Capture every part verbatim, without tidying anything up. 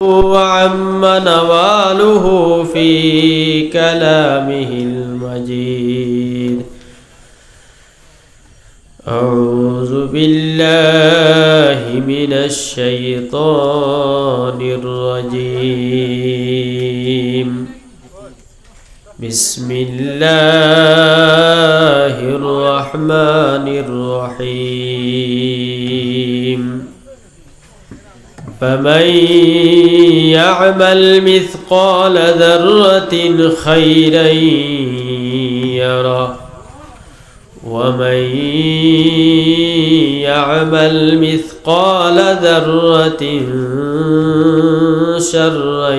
وعم نواله في كلامه المجيد. أعوذ بالله من الشيطان الرجيم. بسم الله الرحمن الرحيم. فمن يعمل مثقال ذرة خيرا يره، ومن يعمل مثقال ذرة شرا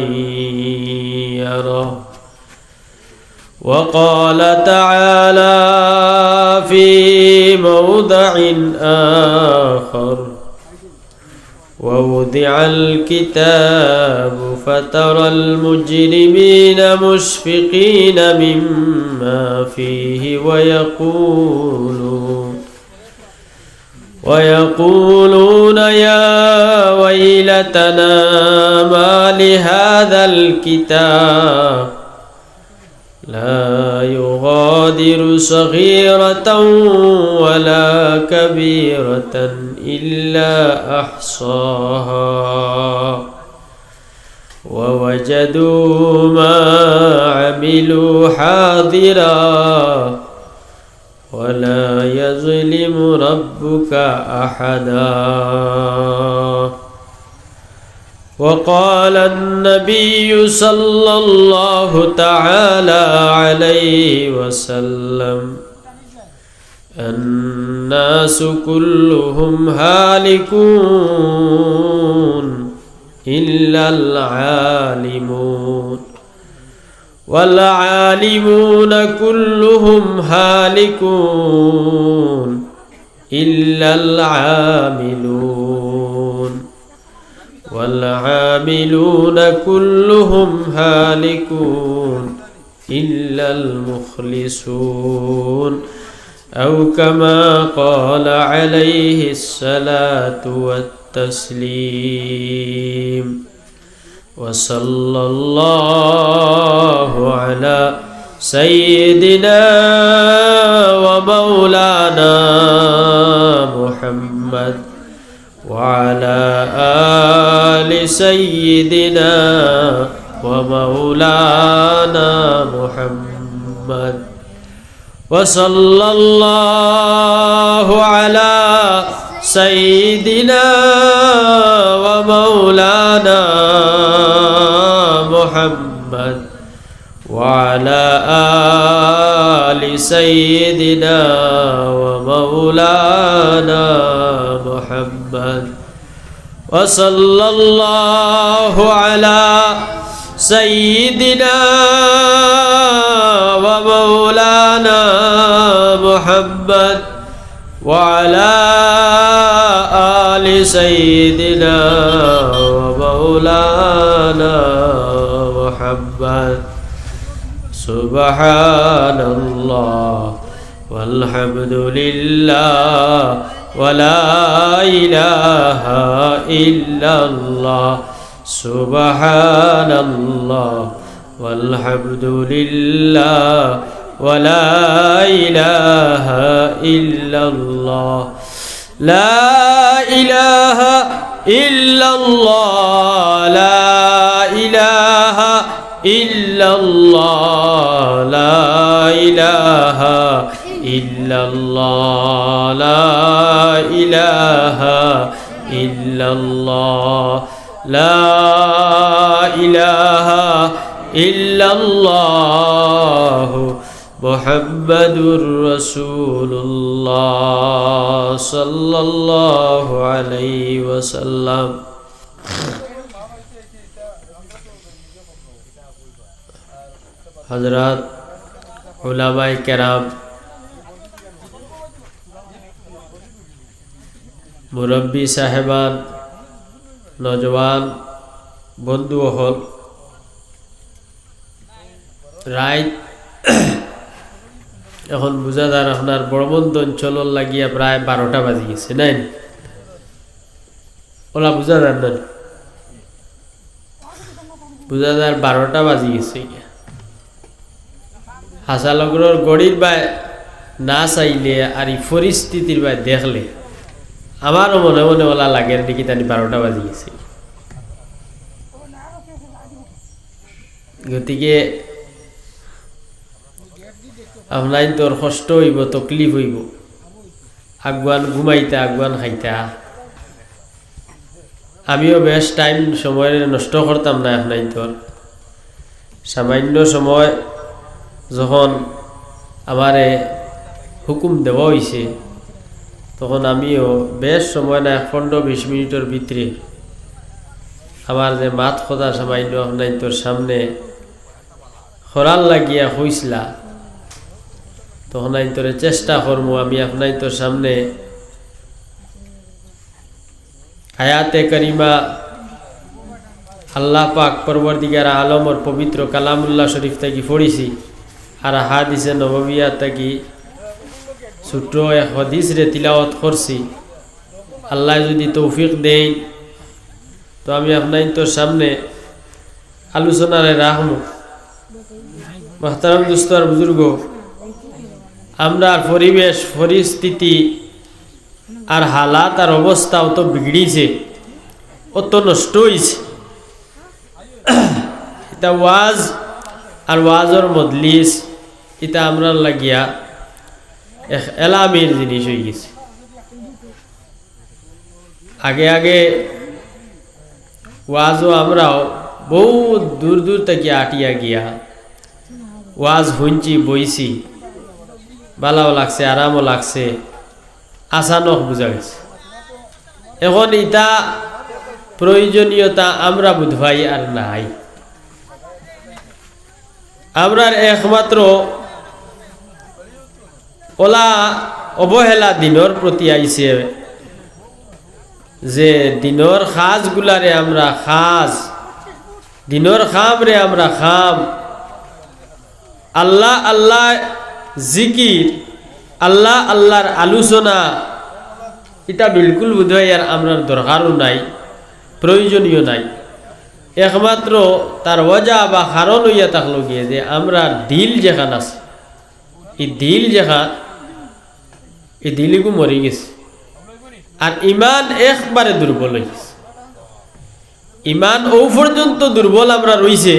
يره. وقال تعالى في موضع آخر: ووضع الكتاب فترى المجرمين مشفقين مما فيه ويقولون، ويقولون يا ويلتنا ما لهذا الكتاب لا يغادر صغيرة ولا كبيرة إلا أحصاها ووجدوا ما عملوا حاضرا ولا يظلم ربك أحدا. وقال النبي صلى الله تعالى عليه وسلم: الناس كلهم هالكون إلا العالمون، والعالمون كلهم هالكون إلا العاملون، والعاملون كلهم هالكون إلا المخلصون، أو كما قال عليه الصلاة والتسليم. وصلى الله على سيدنا ومولانا محمد وعلى آل سيدنا ومولانا محمد. وصلى الله على سيدنا ومولانا محمد وعلى آل سيدنا ومولانا محمد. وصلى الله على سيدنا ومولانا محمد وعلى آل سيدنا ومولانا محمد. سبحان الله والحمد لله ولا إله إلا الله. سبحان الله والحمد لله ولا إله إلا الله. لا إله إلا الله، لا إله إلا الله، لا إله إلا الله، لا إله إلا الله، لا إله إلا الله، محمد رسول الله صلى الله عليه وسلم. হযরত উলামায়ে কেরাম, মুরব্বি সাহেবান, নওজোয়ান বন্ধু অকল, রাইত এখন বুঝা যার আপনার বড়মন্ত অঞ্চলর লাগিয়া প্রায় বারোটা বাজি গেছে, নায় নি? অলা বুঝা যার না নি? বুঝা যার বারোটা বাজি গেছে গিয়া। হাসালগরর ঘড়ির বায় না চাইলে আর ই পরিস্থিতির বায় দেখলে আমারও মনে মনে ওলা লাগের দেখি তানি বারোটা বাজি গেছে। গতিকে আপনাইনতর কষ্ট অইবো, তকলিফ অইবো, আগুয়ান ঘুমাইতা, আগুয়ান খাইতা। আমিও বেশ টাইম সময় নষ্ট করতাম না আপনাইনতর। সামান্য সময় যখন আমারে হুকুম দেওয়া অইছে, তখন আমিও বেশ সময় না, এক পনেরো বিশ মিনিটর ভিতরে আমার যে মাত কথা সামান্য আপনাইনতর সামনে করার লাগিয়া কইছলা, তখন আইনতরে চেষ্টা করমু আমি আপনাইনতর সামনে আয়াতে কারিমা আল্লাহ পাক পরওয়ারদিগার আলমর পবিত্র কালামুল্লাহ শরীফ থাকি পড়ছি, আর হাদিসে নববিয়া থাকি ছোট্ট এক হাদিসরে তিলাওয়াত করছি। আল্লায় যুদি তৌফিক দেইন, তো আমি আপনাইনতর সামনে আলোচনারে রাখমু। মোহতারাম দোস্ত আর বুজুর্গ, আমরার পরিবেশ, পরিস্থিতি আর হালাত আর অবস্থা অত বিগড়িছে, অত নষ্ট অইছে। ইতা ওয়াজ আর ওয়াজর মজলিস, ইতা আমরার লাগিয়া এক এলামির জিনিস অইগেছে। আগে আগে ওয়াজও আমরাও বউত দূর দূর থাকি আটিয়া গিয়া ওয়াজ হুনছি, বইছি, ভালাও লাগছে, আরামও লাগছে, আচানক বুঝা গেছে। এখন ইতা প্রয়োজনীয়তা আমরা বুধবাই আর নাই। আমরার একমাত্র ওলা অবহেলা দিনর প্রতি আইছে, যে দিনর কাজগুলারে আমরা কাজ, দিনর কামরে আমরা কাম, আল্লাহ আল্লাহ জিকির, আল্লাহ আল্লাহর আলোচনা, ইটা বিলকুল বুধবাই আর আমরার দরকারও নাই, প্রয়োজনীয় নাই। একমাত্র তার ওয়াজা বা কারণ অইয়া থাকলো গিয়া যে আমরার দিল যেখান আছে, ই দিল যেখান, ই দিল ইগু মরি গেছে। আর ইমান একবারে দুর্বল অইগেছে। ইমান অউ পর্যন্ত দুর্বল আমরার রইছে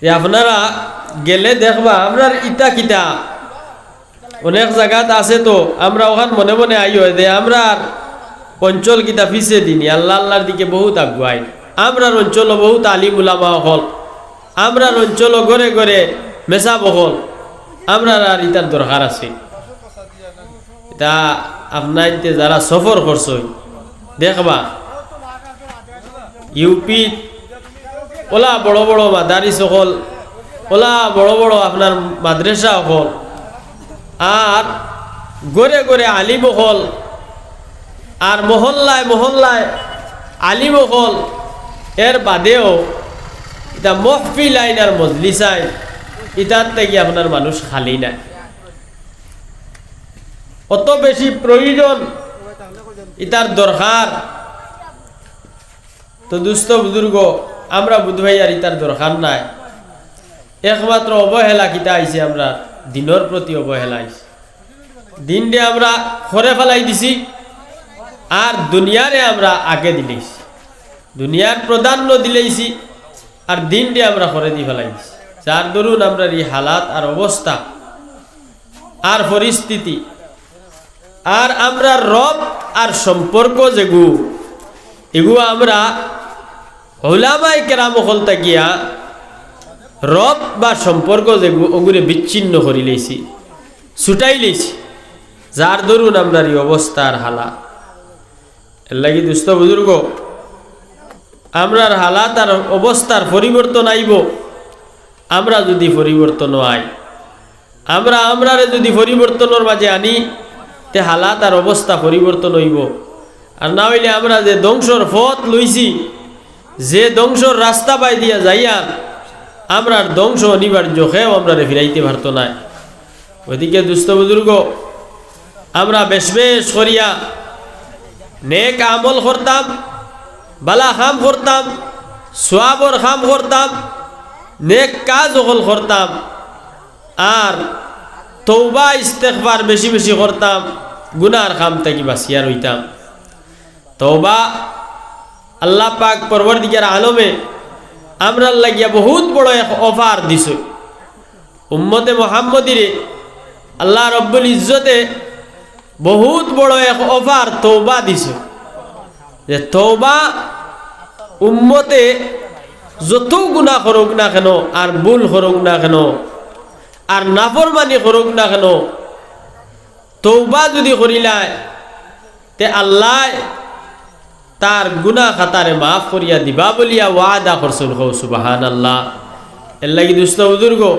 যে আপনারা গেলে দেখবা আমরার ইতা কিতা অনেক জাগাত আছে তো, আমরা অখান মনে মনে আই অয় যে আমরার অঞ্চল কিতা পিছে দিনি, আল্লাহ আল্লাহর দিকে বউত আগুয়াই। আমরার অঞ্চলো বউত আলিম উলামা অকল, আমরার অঞ্চলো ঘরে ঘরে মেসাব অকল, আমরার আর ইতার দরকার আছে। ইতা আপনাইনতে যারা সফর করছইন, দেখবা, ইউপি ওলা বড় বড় মাদারিস অকল, ওলা বড় বড় আপনার মাদ্রাসা অকল, আর ঘরে ঘরে আলিম অকল, আর মহল্লায় মহল্লায় আলিম অকল, এর বাদেও ইতা মহফিল আইন আর মজলিস আইন, ইতার থাকি আপনার মানুষ খালি নাই। অত বেশি প্রয়োজন, ইতার দরকার। তো দুস্ত বুজুর্গ, আমরা বুধবাই আর ইতার দরকার নাই। একমাত্র অবহেলা কিতা আইছে, আমরা দিনর প্রতি অবহেলা আইছে। দিনরে আমরা খরে ফালাই দিছি, আর দুনিয়ারে আমরা আগে দিলাইছি, দুনিয়ার প্রাধান্য দিলাইছি, আর দিনরে আমরা খরে দি ফালাই দিছি। যার দরুন আমরার ই হালাত আর অবস্থা আর পরিস্থিতি, আর আমরার রব আর সম্পর্ক যেগু, এগু আমরা উলামায়ে কেরাম অকল থাকিয়া রব বা সম্পর্ক যেগু, অগুরে বিচ্ছিন্ন করিলাইছি, ছুটাইলাইছি, যার দরুন আমরার ই অবস্থার হালা। এরলাগি দুস্ত বুজুর্গ, আমরার হালাত আর অবস্থার পরিবর্তন আইবো, আমরা যুদি পরিবর্তন অই, আমরা আমরারে যুদি পরিবর্তনর মাঝে আনি, তে হালাত আর অবস্থা পরিবর্তন অইবো। আর না অইলে আমরা যে ধ্বংসর পথ লইছি, যে ধ্বংসর রাস্তা বায় দিয়া যাইয়ার, আমরার ধ্বংস অনিবার্য, কেউ আমরারে ফিরাইতে পারতো নায়। অদিকে দুস্ত বুজুর্গ, আমরা বেশ বেশ করিয়া নেক আমল করতাম, বালা কাম করতাম, সওয়াবর কাম করতাম, নেক কাজ অকল করতাম, আর তওবা ইস্তেগফার বেশি বেশি করতাম, গুনার কাম থাকি বাঁচিয়া রইতাম। তওবা আল্লাহ পাক পরওয়ারদিগার আলমে আমরার লাগিয়া বহুত বড় এক offer দিছে। উম্মতে মোহাম্মদীরে আল্লাহ রব্বুল ইজ্জতে বহুত বড় এক offer তওবা দিছে, যে তওবা উম্মতে যত গুনাহ করুক না কেন, আর ভুল করুক না কেন, আর নাফরমানি করুক না কেন, তওবা যুদি করিলায়, তে আল্লায় তার গুনাহ খাতারে মাফ করিয়া দিবা বলিয়া ওয়াদা করছইন। কও সুবহানাল্লাহ। এরলাগি দুস্ত বুজুর্গ,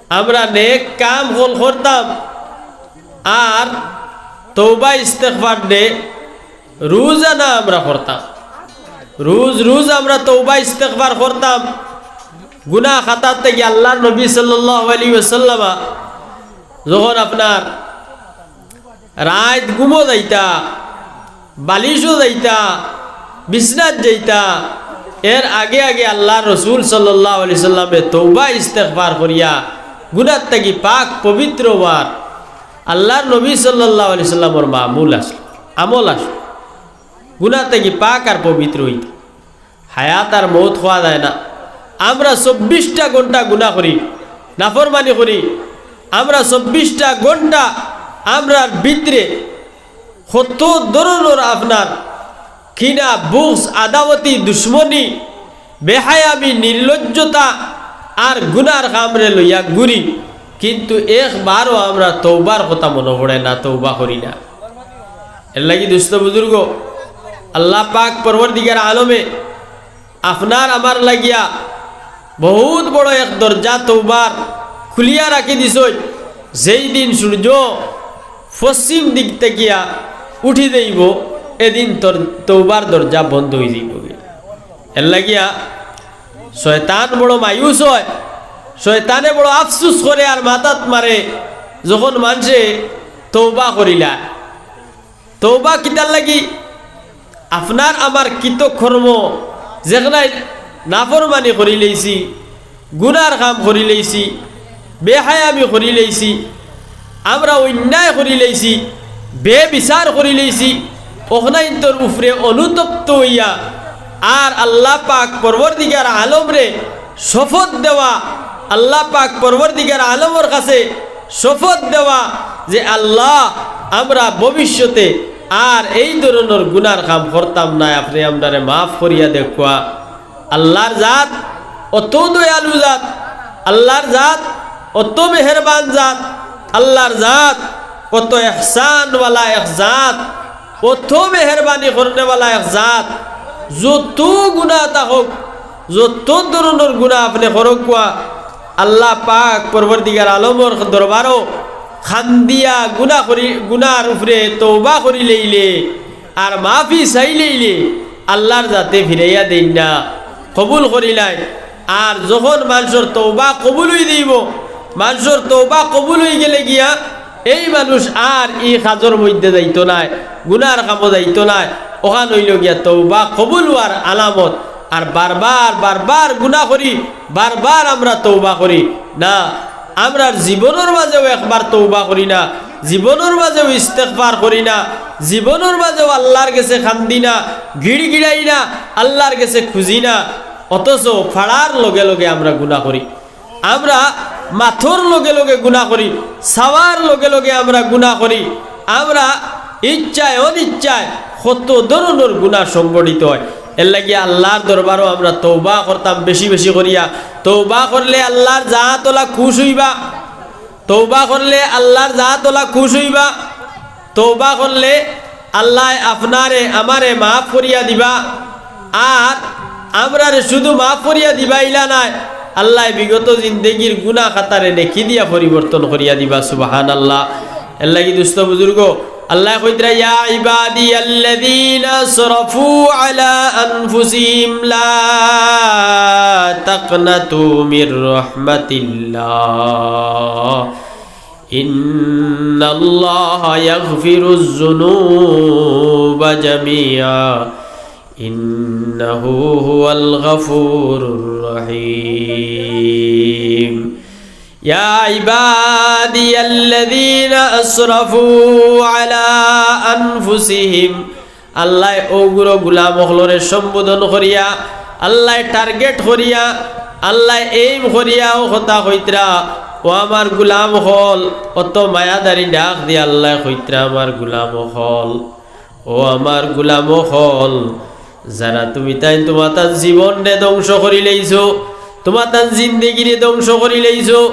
আমরা নেক কাম অকল করতাম, আর তওবা ইস্তেগফার দে রোজানা আমরা করতাম। রোজ রোজ আমরা তওবা ইস্তেগফার করতাম। গুনাহ খাতার থাকি আল্লাহর নবী সাল্লাল্লাহু আলাইহি ওয়াসাল্লামা যখন আপনার রাইত ঘুমো যাইতা, বালিশো যাইতা, বিছনাত যাইতা, এর আগে আগে আল্লাহর রসুল সাল্লাল্লাহু আলাইহি সাল্লামে তওবা ইস্তেগফার করিয়া গুনার থাকি পাক পবিত্র অওয়ার আল্লাহর নবী সাল্লাল্লাহু আলাইহি সাল্লামর মামুল আছে, আমল আছে, গুনার থাকি পাক আর পবিত্র অইতা। হায়াত আর মউত কওয়া যায় না। আমরা চব্বিশটা ঘন্টা গুনাহ করি, নাফরমানি করি। আমরা চব্বিশটা ঘন্টা আমরার ভিতরে কত ধরনর আপনার ঘিনা, বুগজ, আদাওয়াতি, দুশমনি, বেহায়ামি, নির্লজ্জতা আর গুনার কামরে লইয়া ঘুরি, কিন্তু একবারও আমরা তওবার কথা মনো পড়ে না, তওবা করি না। এরলাগি দুস্ত বুজুর্গ, আল্লাহ পাক পরওয়ারদিগার আলমে আপনার আমার লাগিয়া বহুত বড় এক দরজা তওবার খুলিয়া রাখি দিছইন। যেই দিন সূর্য পশ্চিম দিক থাকিয়া উঠি যাইবো, এদিন তোর তওবার দরজা বন্ধ অইযাইবো। এরলাগিয়া শয়তান বড় মায়ুস অয়, শয়তানে বড় আফসুস করে আর মাথাত মারে, যখন মানষে তওবা করিলা। তওবা কিতার লাগি? আপনার আমার কৃতকর্ম, যেখানায় নাফরমানি করিলাইছি, গুনার কাম করিলাইছি, বেহায়ামি করিলাইছি, আমরা অন্যায় করিলাইছি, বেবিচার করিলাইছি, অখনাইন্তর উপরে অনুতপ্ত অইয়া আর আল্লাহ পাক পরওয়ারদিগার আলমরে শপথ দেওয়া, আল্লাহ পাক পরওয়ারদিগার আলমর কাছে শপথ দেওয়া যে, "আল্লাহ, আমরা ভবিষ্যতে আর এই ধরনর গুনার কাম করতাম নায়, আপনে আমরারে মাফ করিয়া দেউক্কা।" আল্লাহর জাত অত দয়ালু জাত, আল্লাহর জাত অত মেহেরবান জাত, আল্লাহর জাত অত এহসানওয়ালা এক জাত, অত মেহেরবানি করনেওয়ালা এক জাত। যত গুনা থাকউক, যত ধরনর গুনা আপনে করউক্কা, আল্লাহ পাক পরওয়ারদিগার আলমর দরবারো কান্দিয়া গুনা করি, গুনার উপরে তওবা করিলাইলে আর মাফি চাইলাইলে আল্লাহর জাতে ফিরাইয়া দেইন না, কবুল করিলাইন। আর যখন মানষর তওবা কবুল অইযাইবো, মানষর তওবা কবুল অইগেলে গিয়া এই মানুষ আর ই কাজর মধ্যে যাইতো নায়, গুনার কামো যাইতো নায়। অখান অইলো গিয়া তওবা কবুল অওয়ার আলামত। আর বারবার বারবার গুনা করি, বারবার আমরা তওবা করি না। আমরার জীবনর মাঝেও একবার তওবা করি না, জীবনর মাঝেও ইস্তেগফার করি না, জীবনর মাঝেও আল্লাহর গেছে কান্দি না, গিড়গিড়াই না, আল্লাহর গেছে খুঁজি না। অথচ ফাড়ার লগে লগে আমরা গুনা করি, আমরা মাতর লগে লগে গুনা করি, চাওয়ার লগে লগে আমরা গুনা করি, আমরা ইচ্ছায় অনিচ্ছায় কত ধরনর গুনা সংঘটিত অয়। এরলাগি আল্লাহর দরবারো আমরা তওবা করতাম বেশি বেশি করিয়া। তওবা করলে আল্লাহর জাত অলা খুশ অইবা, তওবা করলে আল্লাহর জাত অলা খুশ অইবা, তওবা করলে আল্লায় আপনারে আমারে মাফ করিয়া দিবা। আর আমরারে শুধু মাফ করিয়া দিবা ইলা নায়, আল্লায় বিগত জিন্দেগির গুনা খাতারে নেকি দিয়া পরিবর্তন করিয়া দিবা। সুবহানাল্লাহ। এরলাগি দুস্ত বুজুর্গ, আল্লায় কইতরা, "ইয়া ইবাদিয়াল্লাযীনা আসরাফু আলা আনফুসিহিম লা তাকনাতু মির রাহমাতিল্লাহ, ইন্নাল্লাহা ইয়াগফিরুয যুনুবা জামিআ, إنه هو الغفور الرحيم. يا عبادي الذين أسرفوا على أنفسهم। আল্লায় অগুলো গুলাম অকলরে সম্বোধন করিয়া, আল্লায় target করিয়া, আল্লায় aim করিয়া অউ কথা কইতরা, "ও আমার গুলাম অকল।" অত মায়াদারি ডাক দিয়া আল্লায় কইতরা, "আমার গুলাম অকল, ও আমার গুলাম অকল, যারা তুমি তাইন তুমাতান জীবনরে ধ্বংস করিলাইছো, তুমাতান জিন্দেগিরে ধ্বংস করিলাইছো,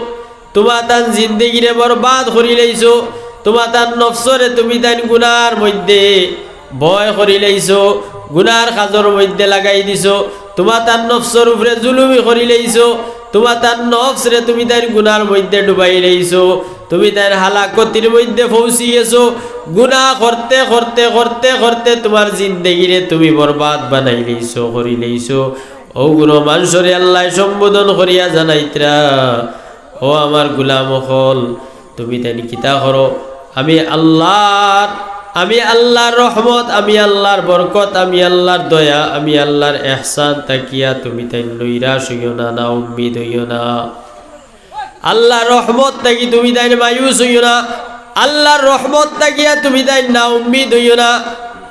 তুমাতান জিন্দেগিরে বরবাদ করিলাইছো, তুমাতান নফসরে তুমি তাইন গুনার মধ্যে ভয় করিলাইছো, গুনার কাজর মধ্যে লাগাই দিছো, তুমাতান নফসর উপরে জুলুমি করিলাইছো, তুমাতান নফসরে তুমি তাইন গুনার মধ্যে ডুবাইলাইছো, তুমি তাইন হালাকতির মধ্যে পৌঁছি গেছো, গুনা করতে করতে করতে করতে তুমার জিন্দেগিরে তুমি বরবাদ বানাইলাইছো, করিলাইছো।" অগুলো মানষরে আল্লায় সম্বোধন করিয়া জানাইতরা, "ও আমার গুলাম অকল, তুমি তাইন কিতা করো? আমি আল্লার, আমি আল্লার রহমত, আমি আল্লার বরকত, আমি আল্লার দয়া, আমি আল্লার এহসান থাকিয়া তুমি তাইন নৈরাশ অইও না, না উম্মিদ অইও না। আল্লার রহমত থাকি তুমি তাইন মায়ুস অইও না, আল্লার রহমত থাকিয়া তুমি তাইন না উম্মিদ অইও না,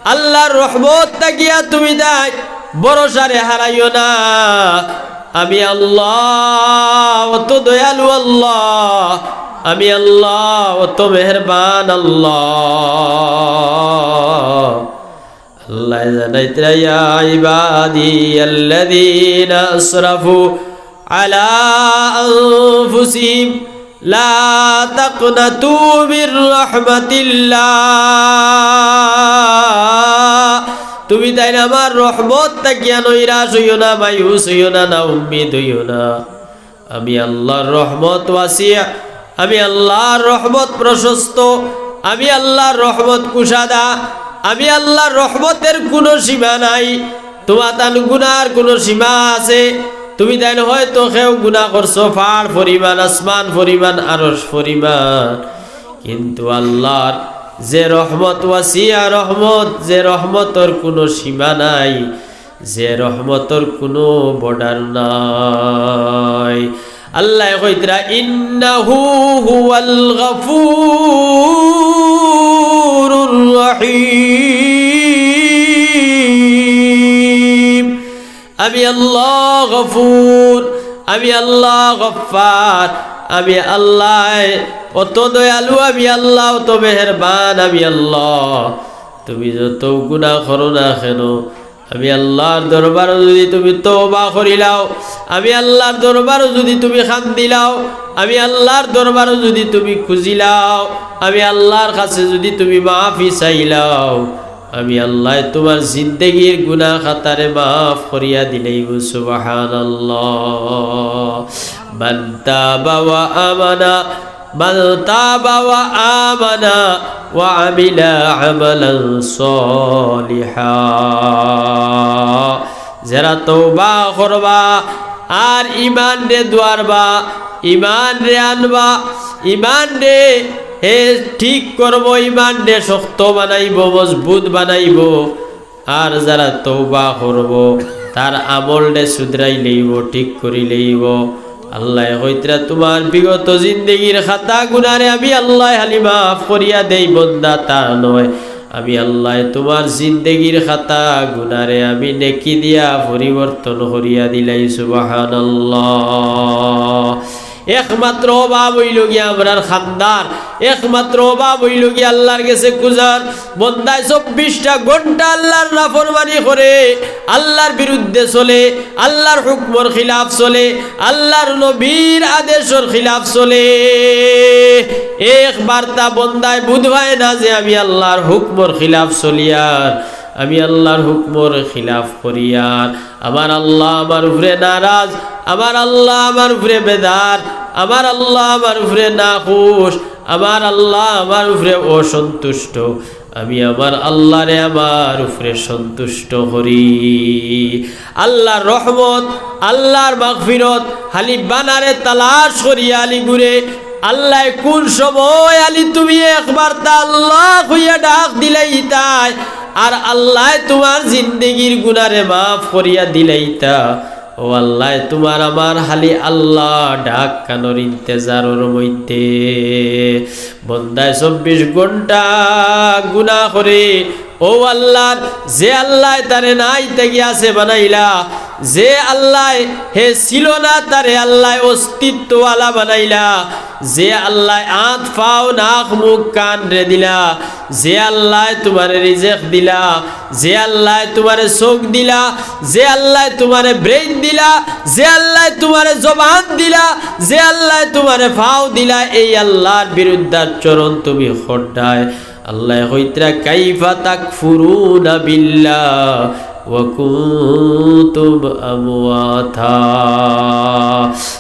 আল্লার রহমত থাকিয়া তুমি তাইন ভরসারে হারাইও না। আমি আল্লাহ অত দয়ালু আল্লাহ, আমি আল্লাহ অত মেহেরবান আল্লাহ।" আল্লায় জানাইতরা, "يا عبادي الذين أسرفوا على أنفسهم لا تقنطوا من رحمة الله।" তুমি তাইন আমার রহমত থাকিয়া নৈরাশ অইও না, মায়ুস অইও না, না উম্মিদ অইও না। আমি আল্লার রহমত ওয়াসিয়া, আমি আল্লার রহমত প্রশস্ত, আমি আল্লার রহমত কুশাদা, আমি আল্লার রহমতর কুনু সীমা নাই। তুমাতান গুনার কুনু সীমা আছে? তুমি তাইন হয়তো কেউ গুনা করছো পাহাড় পরিমাণ, আসমান পরিমাণ, আরশ পরিমাণ, কিন্তু আল্লার যে রহমত ওয়াসিয়া রহমত, যে রহমতর কুনু সীমা নাই, যে রহমতর কুনু border নাই। আল্লায় কইতরা, "إنه هو الغفور الرحيم।" আমি আল্লাহ গফুর, আমি আল্লাহ গফফার, আমি আল্লাহ অত দয়ালু, আমি আল্লাহ অত মেহেরবান, আমি আল্লাহ। তুমি যত গুনা করো না কেন, আমি আল্লার দরবারো যুদি তুমি তওবা করিলাও, আমি আল্লার দরবারো যুদি তুমি কান্দিলাও, আমি আল্লার দরবারো যুদি তুমি খুজিলাও, আমি আল্লার কাছে যুদি তুমি মাফি চাইলাও, আমি আল্লায় তুমার জিন্দেগির গুনা খাতারে মাফ করিয়া দিলাইমু। সুবহানাল্লাহ। من تاب وآمن من تاب وآمن وعمل عملا صالحا। যেরা তওবা করবা আর ইমানরে দুয়ারবা, ইমানরে আনবা, ইমানরে হে ঠিক করবো, ইমানরে শক্ত বানাইবো, মজবুত বানাইবো। আর যারা তওবা করবো, তার আমলরে শুধরাইলাইবো, ঠিক করিলাইবো। আল্লায় কইতরা, তুমার বিগত জিন্দেগির খাতা গুনারে আমি আল্লায় খালি মাফ করিয়া দেই, বন্দা, তা নয়, আমি আল্লায় তুমার জিন্দেগির খাতা গুনারে আমি নেকি দিয়া পরিবর্তন করিয়া দিলাই। সুবহানাল্লাহ। একমাত্র অভাব অইলো গিয়া আমরার কান্দার, একমাত্র অভাব অইলো গিয়া আল্লার গেছে খুজার। বন্দায় চব্বিশটা ঘন্টা আল্লার নাফরমানি করে, আল্লার বিরুদ্ধে চলে, আল্লার হুকমর খিলাফ চলে, আল্লার নবীর আদেশর খিলাফ চলে। একবারতা বন্দায় বুঝ পায় না যে আমি আল্লার হুকমর খিলাফ চলিয়ার, আমি আল্লার হুকমর খিলাফ করিয়ার। আমার আল্লাহ আমার উপরে নারাজ, আমার আল্লাহ আমার উপরে বেজার, আমার আল্লাহ আমার উপরে নাখুশ, আমার আল্লাহ আমার উপরে অসন্তুষ্ট। আমি আমার আল্লারে আমার উপরে সন্তুষ্ট করি। আল্লার রহমত, আল্লার মাগফিরত খালি বানারে তালাশ করিয়া আলি ঘুরে। আল্লায় কুন সময় আলি তুমি একবারতা আল্লাহ কইয়া ডাক দিলাইতায়, আর আল্লায় তুমার জিন্দেগির গুনারে মাফ করিয়া দিলাইতা। ও আল্লায় তুমার আমার খালি আল্লাহ ডাক কানোর ইন্তেজারর মধ্যে। বন্দায় চব্বিশ ঘন্টা গুনা করে। ও আল্লাহর, যে আল্লায় তারে নাই থাকি আছে বানাইলা, যে আল্লায় হে ছিল না, তারে আল্লায় অস্তিত্বওয়ালা বানাইলা, যে আল্লায় আত, পাও, নাক, মুখ, কান রে দিলা, যে আল্লায় তুমারে রিজেক দিলা, যে আল্লায় তুমারে চোখ দিলা, যে আল্লায় তুমারে ব্রেইন দিলা, যে আল্লায় তুমারে জবান দিলা, যে আল্লায় তুমারে পাও দিলা, এই আল্লাহর বিরুদ্ধাচরণ তুমি কররায়। আল্লায় কইতরা, "কাইফা তাকফুরুনা বিল্লাহ ওয়া কুনতুম আমওয়াতা।"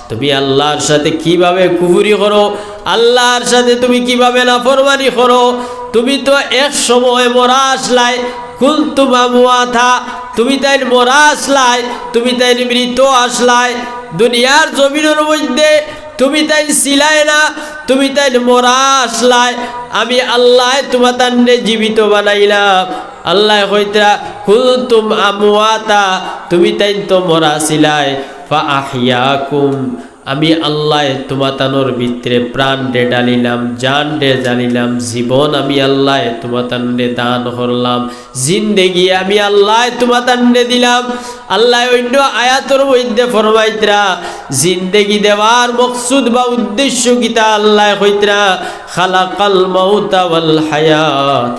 তুমি আল্লাহর সাথে কিভাবে কুফুরি করো? আল্লাহর সাথে তুমি কিভাবে নাফরমানি করো? তুমি তো এক সময় মরা আছলায়, কুনতুম আমওয়াতা, তুমি তাইন মরা আছলায়, তুমি তাইন মৃত আছলায়। দুনিয়ার জমিনর মধ্যে তুমি তাইন ছিলায় না, তুমি তাইন মরা আছলায়। আমি আল্লায় তুমাতানরে জীবিত বানাইলাম। আল্লায় কইতরা, "কুনতুম আমওয়াতা, তুমি তাইন তো মরা ছিলায়, ফাআহইয়াকুম।" আমি আল্লায় তুমাতানর ভিতরে প্রাণ দে ডালিলাম, জান দে ডালিলাম, জীবন আমি আল্লায় তুমাতানরে দান করলাম, জিন্দেগি আমি আল্লায় তুমাতানরে দিলাম। আল্লায় অইন্য আয়াতর মধ্যে ফরমাইতরা, জিন্দেগি দেওয়ার মকসুদ বা উদ্দেশ্য কিতা? আল্লায় কইতরা, "খালাকাল মাউতা ওয়াল হায়াত।"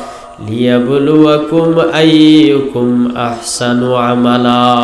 লিয়াবলুয়াকুম আইয়ুকুম আহসানু আমালা।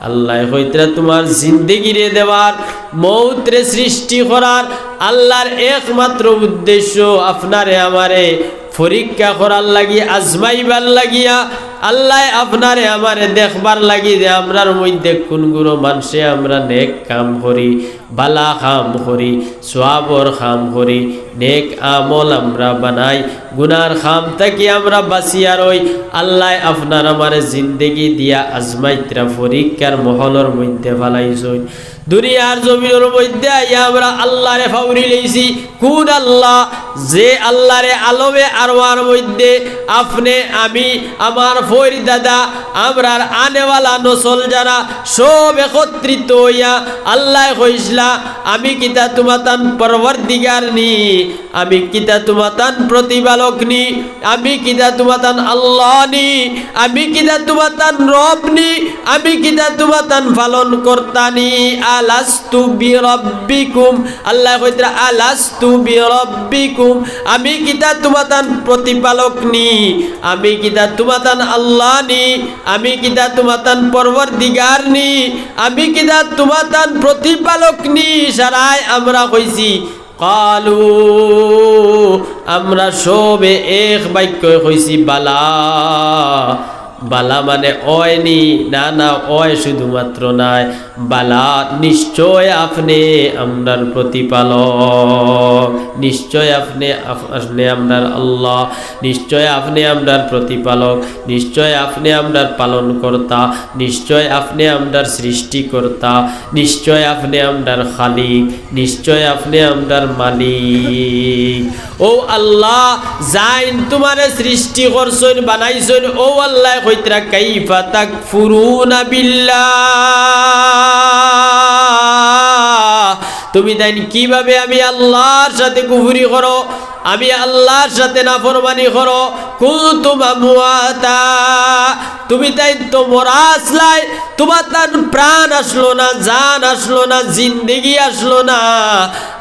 আল্লায় কইতরা তুমার জিন্দেগিরে দেওয়ার, মউতরে সৃষ্টি করার, আল্লাহর একমাত্র উদ্দেশ্য আপনারে আমারে পরীক্ষা করার লাগি, আজমাইবার লাগিয়া। আল্লায় আপনারে আমারে দেখবার লাগি যে আমরার মধ্যে কুনগুলো মানষে আমরা নেক কাম করি, বালা কাম করি, সওয়াবর কাম করি, নেক আমল আমরা বানাই, গুনার কাম থাকি আমরা বাঁচিয়া রই। আল্লায় আপনার আমারে জিন্দেগি দিয়া আজমাইতরা, পরীক্ষার মহলর মধ্যে ফালাইছইন। দুনিয়ার জমিনর মধ্যে আইয়া আমরা আল্লাহরে ফাউরি লইছি। কুন আল্লাহ? যে আল্লাহরে আলমে আরওয়ার মধ্যে আপনে, আমি, আমার ফইর দাদা, আমরার আনেওয়ালা নসল যারা সব একত্রিত অইয়া আল্লায় কইছলা, "আমি কিতা তুমাতান পরওয়ারদিগার নি? আমি কিতা তুমাতান প্রতিপালক নি? আমি কিতা তুমাতান আল্লাহ নি? আমি কিতা তুমাতান রব নি? আমি কিতা তুমাতান পালন কর্তা নি? আলাস্তু বিরব্বিকুম।" আল্লায় কইতরা, "আলাস্তু বিরব্বিকুম।" আমি কিতা তুমাতান প্রতিপালক নি? আমি কিতা তুমাতান আল্লাহ নি? আমি কিতা তুমাতান পরওয়ারদিগার নি? আমি কিতা তুমাতান প্রতিপালক নি? সারায় আমরা কইছি, "ক্বালু", আমরা সবে এক বাক্যে কইছি, "বালা।" বালা মানে অয় নি? না, না, অয় শুধুমাত্র নায়। বালা, নিশ্চয় আপনে আমরার প্রতিপালক, নিশ্চয় আপনে, আপ-, আপনে আমরার আল্লাহ, নিশ্চয় আপনে আমরার প্রতিপালক, নিশ্চয় আপনে আমরার পালনকর্তা, নিশ্চয় আপনে আমরার সৃষ্টিকর্তা, নিশ্চয় আপনে আমরার খালিক, নিশ্চয় আপনে আমরার মালিক। ও আল্লাহ, যাইন তুমারে সৃষ্টি করছইন, বানাইছইন, ও আল্লায় কইতরা, "কাইফা তাকফুরুনা বিল্লাহ?" তুমি তাইন কিভাবে আমি আল্লাহর সাথে কুফুরি করো, আমি আল্লাহর সাথে নাফরমানি করো? কুনতুম আমওয়াতা, তুমি তাইন তো মরা আছলায়, তুমাতান প্রাণ আছলো না, জান আছলো না, জিন্দেগি আছলো না।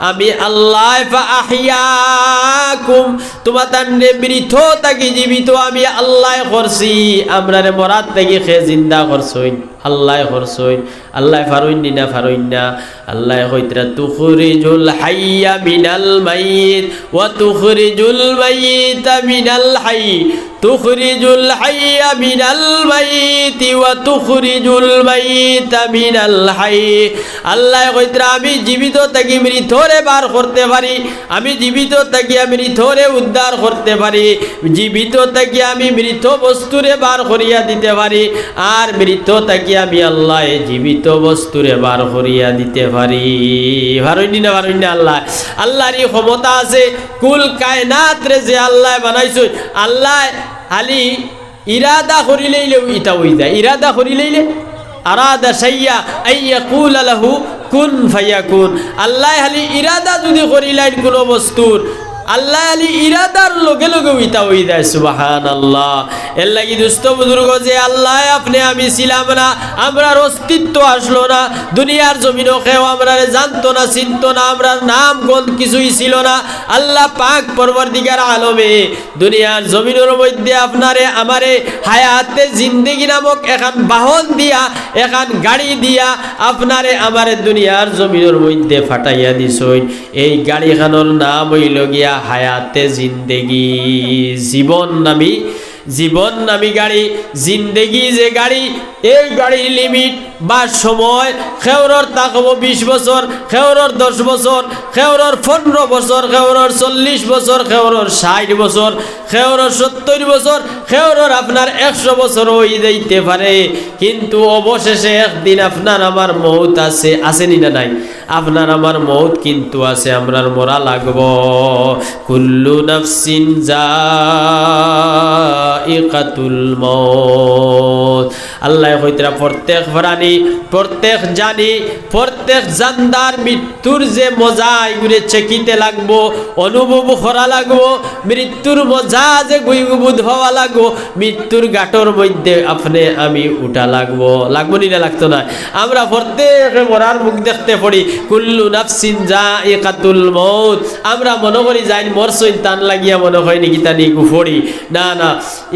আমি আল্লায় ফাআহইয়াকুম, তুমাতানরে মৃত থাকি জীবিত আমি আল্লায় করছি। আমরারে মরার থাকি কে জিন্দা করছইন? আল্লায় করছইন। আল্লায় পারইন নি না পারইন না? আল্লায় কইতরা, "তুখরিজুল হাইয়া মিনাল মাইয়িত ওয়া তুখরিজুল মাইয়িতা মিনাল হাই।" তুখরিজুল হাইয়া মিনাল মাইয়িতি ওয়া তুখরিজুল মাইয়িতা মিনাল হাই। আল্লায় কইতরা, "আমি জীবিত থাকি মৃতরে বার করতে পারি, আমি জীবিত থাকি আমি মৃতরে উদ্ধার করতে পারি, জীবিত থাকি আমি মৃত বস্তুরে বার করিয়া দিতে পারি, আর মৃত থাকি আমি আল্লায় জীবিত বস্তুরে বার করিয়া দিতে পারি।" পারইন নি না পারইন না আল্লায়? আল্লাহর ই ক্ষমতা আছে, কুল কায়নাতরে যে আল্লায় বানাইছইন, আল্লায় খালি ইরাদা করিলাইলেউ ইতা অইযায়। ইরাদা করিলাইলে, আরাদা শাইয়া আন ইয়াকুলা লাহু কুন ফায়াকুন। আল্লায় খালি ইরাদা যুদি করিলাইন কুনু বস্তুর, আল্লায় খালি ইরাদার লগে লগেউ ইতা অইযায়। সুবহানাল্লাহ। এরলাগি দুস্ত বুজুর্গ, যে আল্লায় আপনে আমি ছিলাম না, আমরার অস্তিত্ব আছলো না, দুনিয়ার জমিনো কেউ আমরারে জানতো না, চিনতো না, আমরার নাম গন্ধ কিছুই ছিল না। আল্লাহ পাক পরওয়ারদিগার আলমে দুনিয়ার জমিনর মধ্যে আপনারে আমারে হায়াতে জিন্দেগি নামক এখান বাহন দিয়া, এখান গাড়ি দিয়া আপনারে আমারে দুনিয়ার জমিনর মধ্যে ফাটাইয়া দিছইন। এই গাড়িখানর নাম অইলো গিয়া হায়াতে জিন্দেগি, জীবন নামী, জীবন নামী গাড়ি। জিন্দেগি যে গাড়ি, এই গাড়ির লিমিট বা সময়, কেউরর থাকবো বিশ বছর, কেউরর দশ বছর, কেউরর পনরো বছর, কেউরর চল্লিশ বছর, কেউরর ষাইট বছর, কেউরর সত্তইর বছর, কেউরর আপনার একশো বছর অইযাইতে পারে, কিন্তু অবশেষে একদিন আপনার আমার মউত আছে, আছে নি না নাই? আপনার আমার মউত কিন্তু আছে, আমরার মরা লাগবো। কুল্লু নাফসিন যায়িকাতুল মউত। আল্লায় কইতরা, প্রত্যেক প্রাণী, প্রত্যেক জানি, প্রত্যেক জানদার মৃত্যুর যে মজা, ইগুরে চেখিতে লাগবো, অনুভব করা লাগবো। মৃত্যুর মজা যে গুইগু বুঝ পাওয়া লাগবো, মৃত্যুর ঘাটর মধ্যে আপনে আমি উঠা লাগবো। লাগবো নি না লাগতো নায়? আমরা প্রত্যেকে মরার মুখ দেখতে পড়ি, কুল্লু নাফসিন যায়িকাতুল মউত। আমরা মনো করি যাইন মরছইন তান লাগিয়া মনো কয় নি কিতা নি ইগু পড়ি। না, না,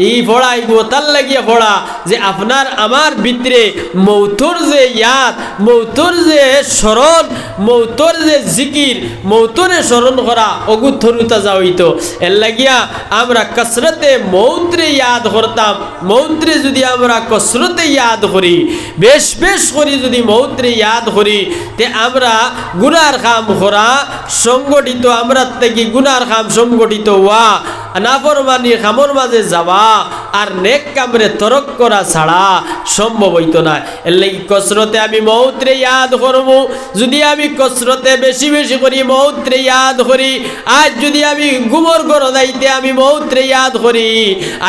ই পড়া ইগু তার লাগিয়া পড়া যে আপনার আমার ভিতরে মউতর যে ইয়াদ, মউতর যে স্মরণ, মউতর যে জিকির, মউতরে স্মরণ করা অগু তরুতাজা অইতো। এরলাগিয়া আমরা কসরতে মউতরে ইয়াদ করতাম। মউতরে যুদি আমরা কসরতে ইয়াদ করি, বেশ বেশ করি যুদি মউতরে ইয়াদ করি, তে আমরা গুনার কাম করা সংগঠিত, আমরার থাকি গুনার কাম সংগঠিত অওয়া, নাফরমানি কামর মাঝে যাওয়া আর নেক কামরে তরক করা ছাড়া সম্ভব অইতো নায়। এরলাগি কসরতে আমি মউতরে ইয়াদ করমু। যুদি আমি কসরতে বেশি বেশি করি মউতরে ইয়াদ করি, আইজ যুদি আমি ঘুমর ঘরো যাইতে আমি মউতরে ইয়াদ করি,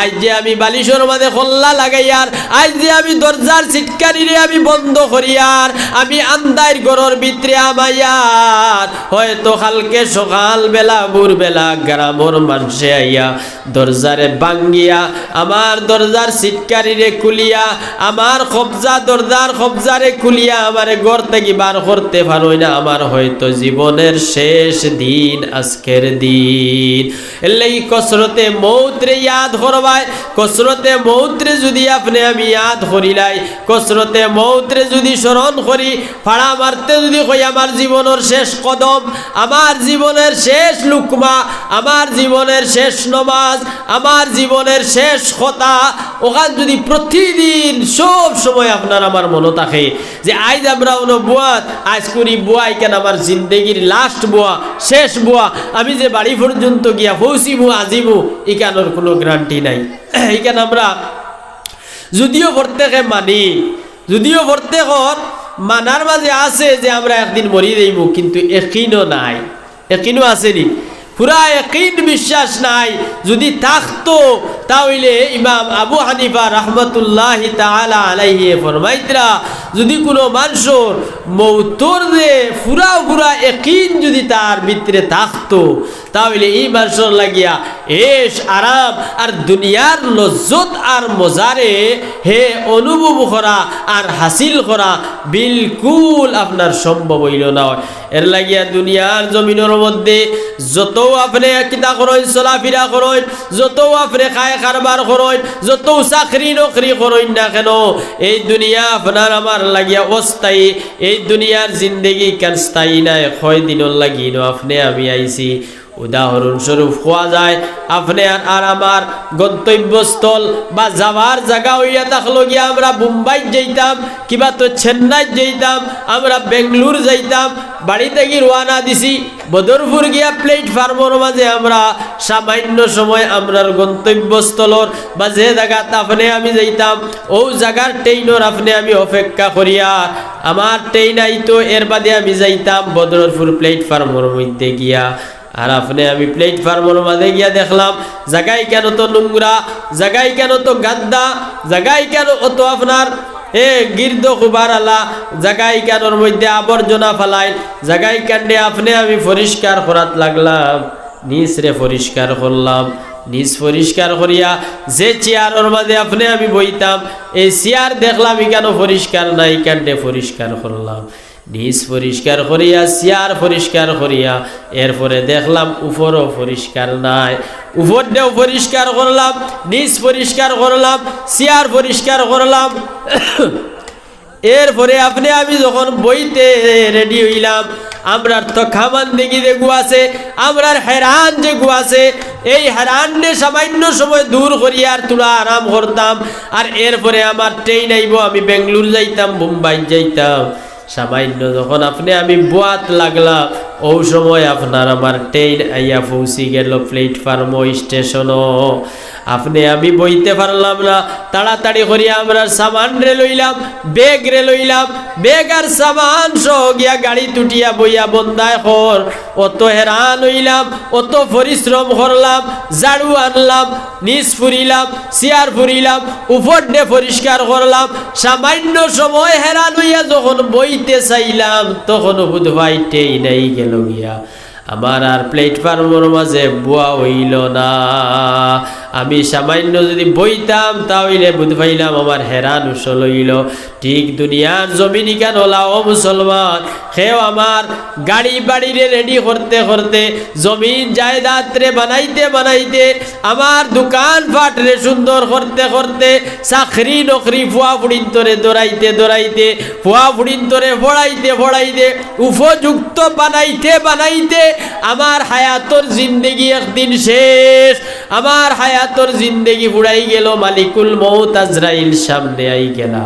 আইজ যে আমি বালিশর মাঝে কল্লা লাগাইয়ার, আইজ যে আমি দরজার ছিটকানিরে আমি বন্ধ করিয়ার, আমি আন্দাইর ঘরর ভিতরে হামাইয়ার, হয়তো কালকে সকালবেলা ভোরবেলা গ্রামর মানষে আইয়া দরজারে ভাঙ্গিয়া, আমার দরজার ছিটকানিরে খুলিয়া, আমার কবজা, দরজার কবজারে খুলিয়া আমারে ঘর থাকি বার করতে পারইন না। আমার হয়তো জীবনের শেষ দিন আজকের দিন। এরলাগি কসরতে মউতরে ইয়াদ করবায়, কসরতে মউতরে যুদি আপনে আমি ইয়াদ করিলাই, কসরতে মউতরে যুদি স্মরণ করি, ফাড়া মারতে যুদি কই, আমার জীবনর শেষ কদম, আমার জীবনের শেষ লুকমা, আমার জীবনের শেষ নমাজ, আমার জীবনের শেষ কথা, অখান যুদি প্রতিদিন সব সময় আপনার আমার মনো থাকে যে আইজ আমরা অনো বওয়াত, আইজ করি বওয়া, ইখান আমার জিন্দেগির last বওয়া, শেষ বওয়া, আমি যে বাড়ি পর্যন্ত গিয়া পৌঁছিমু, আজিমু, ইখানর কুনু guarantee নাই। ইখান আমরা যুদিও প্রত্যেকে মানি, যুদিও প্রত্যেকর মানার মাঝে আছে যে আমরা একদিন মরি যাইমু, কিন্তু একিনও নাই, একিনও আছে নি, পুরা একিন বিশ্বাস নাই। যুদি থাকতো, তা অইলে ইমাম আবু হানিফা রহমতুল্লাহি তাআলা আলাইহি ফরমাইতরা, যুদি কুনু মানষর মউতর যে পুরা পুরা একিন যুদি তার ভিতরে থাকতো, তা অইলে ই মানষর লাগিয়া এশ আরাম আর দুনিয়ার লজ্জত আর মজারে হে অনুভব করা আর হাসিল করা বিলকুল আপনার সম্ভব অইলো না অয়। এরলাগিয়া দুনিয়ার জমিনর মধ্যে যতউ আপনে কিতা করইন, চলাফিরা করইন, যতউ আপনে খায় কারবার করইন, যতউ চাকরি নকরি করইন না কেন, এই দুনিয়া আপনার আমার লাগিয়া অস্থায়ী। এই দুনিয়ার জিন্দেগি ইখান স্থায়ী নায়, কয়দিনর লাগি ইনো আপনে আমি আইছি। উদাহরণস্বরূপ কওয়া যায়, আপনে আর, আর আমার গন্তব্যস্থল বা যাওয়ার জাগা অইয়া থাকলো গিয়া আমরা বোম্বাইত যাইতাম, কিবা তো চেন্নাইত যাইতাম, আমরা বেঙ্গলোর যাইতাম, বাড়ি থাকি রওয়ানা দিছি, বদরপুর গিয়া প্লেটফর্মর মাঝে আমরা সামান্য সময় আমরার গন্তব্যস্থলর বা যে জাগাত আপনে আমি যাইতাম, অউ জাগার ট্রেইনর আপনে আমি অপেক্ষা করিয়ার, আমার ট্রেইন আইতো, এর বাদে আমি যাইতাম বদরপুর প্লেটফর্মর মধ্যে গিয়া। আর আপনে আমি প্ল্যাটফর্মর মাঝে গিয়া দেখলাম, জাগাইখান অত নোংরা, জাগাইখান অত গাদ্দা, জাগাইখান অত আপনার এ গির্দ খুবার আলা, জাগাইখানর মধ্যে আবর্জনা ফালাইল, জাগাইখানরে আপনে আমি পরিষ্কার করাত লাগলাম। নিচরে পরিষ্কার করলাম, নিচ পরিষ্কার করিয়া যে চেয়ারর মাঝে আপনে আমি বইতাম, এই চেয়ার দেখলাম ইখানও পরিষ্কার নাই, ইখানরে পরিষ্কার করলাম। নিচ পরিষ্কার করিয়া, চেয়ার পরিষ্কার করিয়া, এরপরে দেখলাম উপরও পরিষ্কার নাই। উপরটাও পরিষ্কার করলাম, নিচ পরিষ্কার করলাম, চেয়ার পরিষ্কার করলাম। এরপরে আপনে আমি যখন বইতে রেডি অইলাম, আমরার তো কামান দেখি যেগু আছে, আমরার হেরান যেগু আছে, এই হেরানরে সামান্য সময় দূর করিয়া আর থুড়া আরাম করতাম। আর এরপরে আমার ট্রেন আইবো, আমি বেঙ্গালুরু যাইতাম, বোম্বাই যাইতাম। সামান্য যখন আপনে আমি বওয়াত লাগলাম, অউ সময় আপনার আমার ট্রেন আইয়া পৌঁছি গেল প্ল্যাটফর্ম স্টেশনও। আপনে আমি বইতে পারলাম না, তাড়াতাড়ি করিয়া আমরার সামানরে লইলাম, ব্যাগরে লইলাম, ব্যাগ আর সামান সহ গিয়া গাড়িত উঠিয়া বইয়া বন্দায় কর। অত হেরান অইলাম, অত পরিশ্রম করলাম, ঝাড়ু আনলাম, নিচ ফুরিলাম, চেয়ার ফুরিলাম, উপরডে পরিষ্কার করলাম। সামান্য সময় হেরান অইয়া যখন বইতে চাইলাম, তখন হুদফাই ট্রেন আই গেল গিয়া। আমার আর প্ল্যাটফর্মর মাঝে বওয়া অইল না। আমি সামান্য যুদি বইতাম, তা অইলে বুঝ পাইলাম আমার হেরান উসল অইল। ঠিক দুনিয়ার জমিন ইখান অলা, ও মুসলমান, কেউ আমার গাড়ি বাড়িরে রেডি করতে করতে, জমিন জায়দাদরে বানাইতে বানাইতে, আমার দোকান পাটরে সুন্দর করতে করতে, চাকরি নকরি ফুয়া ফুড়িন্তরে ধরাইতে ধরাইতে, ফুয়া ফুড়িন্তরে পড়াইতে পড়াইতে, উপযুক্ত বানাইতে বানাইতে আমার হায়াতর জিন্দেগি একদিন শেষ। আমার হায়াতর জিন্দেগি ফুরাই গেল, মালিকুল মউত আজরাইল সামনে আই গেলা।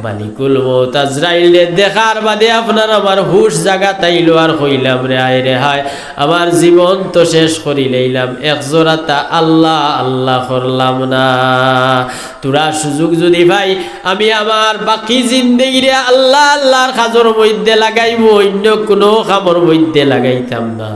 মালিকুল মউত আজরাইলরে দেখার বাদে আপনার আমার হুশ জাগাত আইলো আর কইলাম, রে হায় রে হায়, আমার জীবন তো শেষ করি লইলাম, এক জোড়াতা আল্লাহ আল্লাহ করলাম না। থুড়া সুযোগ যুদি পাই, আমি আমার বাকি জিন্দেগিরে আল্লাহ আল্লাহর কাজর মধ্যে লাগাইমু, অইন্য কুনু কামর মধ্যে লাগাইতাম না।